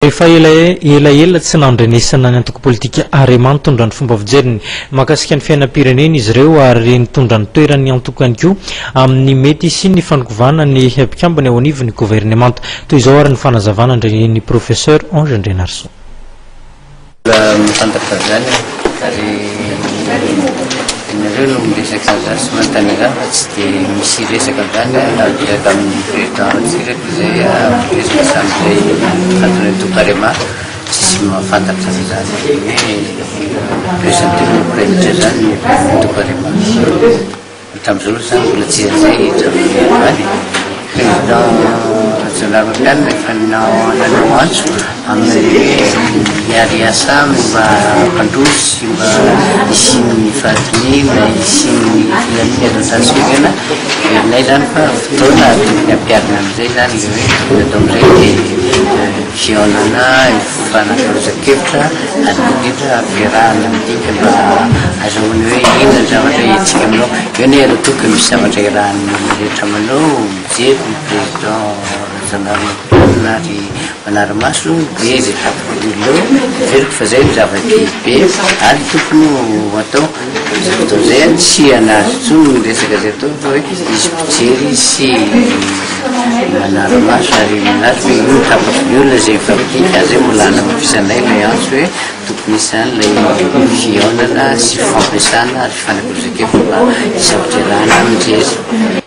Efa elaela tsy nandrenesana ny antoko politika Arema nitondra ny fomba fijeriny mahakasika ny fiainam-pirenena izy ireo ary nitondra ny toeran'ny antoko ihany koa amin'ny mety hisian'ny fanokovana ny mpikambana eo anivon'ny governemanta. Toy izao ary ny fanazavana andrenin'ny Professeur Ange Andrianarisoa. Mbola mifantatra izany aho ary ianareo no miresaka an'izany sy manontany an'izany fa tsy dia misy resaka an'izany na dia tamin'ny président Ratsiraka izay miresaka tamin'izay ataon'ny antoko Arema tsisy mahafantatra an'izany hoe présenté ny praiminisitra izany ny antoko Arema. Hatramin'izao aloha izany mbola tsy an'izay hatramin'ny androany e. Président Rajaonarimampianina efa nanao antso amin'ny hoe hiara-hiasa aminy mba hampandroso sy mba hisian'ny fahatoniana, hisian'ny filaminana eto an-tany sy firenena. Heverinay izany fa fotoana tokony hampiharina amin'izay izany ilay hoe tokony atao amin'izay dia fihaonana, fifanakalozan-kevitra ary indrindra fiarahana midinika mba azahoany hoe inona ny zavatra hetsika aminao. Eo anie raha toa ka misy zavatra iarahan'ny olona rehetra manao, mijery ny président Rajaonarimampianina ary manara-maso dia izay tapaky ny olona eo, heveriko fa izay no zava-dehibe ary tokony ho atao. Izay fotoana izay an, tsy hanazo intsony ny resaka izay atao fa hoe misy mpijery sy manara-maso ary milaza hoe io no tapaky ny olona izay mifampidinika ary izay mbola hanamafisanay ilay antso hoe tokony hisy izany ilay fihaonana sy fifampiresahana ary fifanakalozan-kevitra mba hisy zavatra iarahana mijery.